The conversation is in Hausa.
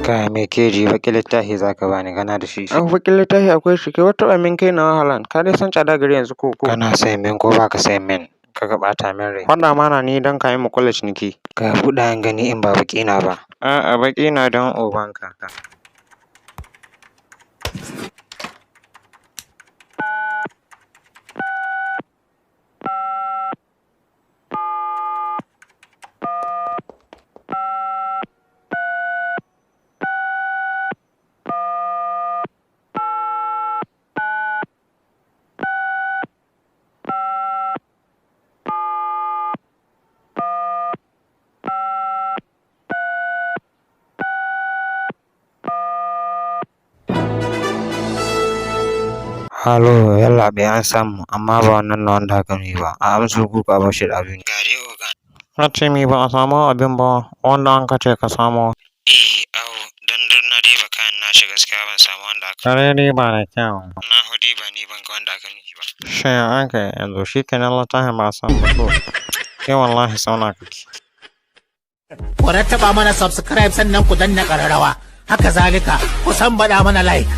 Kai mai keji, baƙin littafi za ka bani, kana da shi? An baƙin littafi akwai shi, kai wata min kai na wahalan, ka dai san tsada gari yanzu ko ko. Kana sayan min ko ba ka sayan min? Kaka ɓata min rai. Faɗa mana ni don ka yi mu ƙulla ciniki. Ka buɗa in gani in ba baƙi na ba. A'a baƙi na don ubanka. Halo, yallaɓai an samu, amma ba wannan na wanda aka nuhi ba. A amso ko a bar shi da abin. Ga dai oga. Ka ce mi ba a samu abin ba wanda an ka ce ka samo. Eh, au, don duk na diba kayan nashi gaskiya ban samu wanda aka. Kare ba da kyau. Na hau diba ni ban ga wanda aka nuhi ba. Shi an kai yanzu shi kenan littafin ba a samu ba ko. Kai wallahi sauna kake. Ku rattaba mana subscribe, sannan ku danna ƙararrawa. Haka zalika, ku sambaɗa mana like.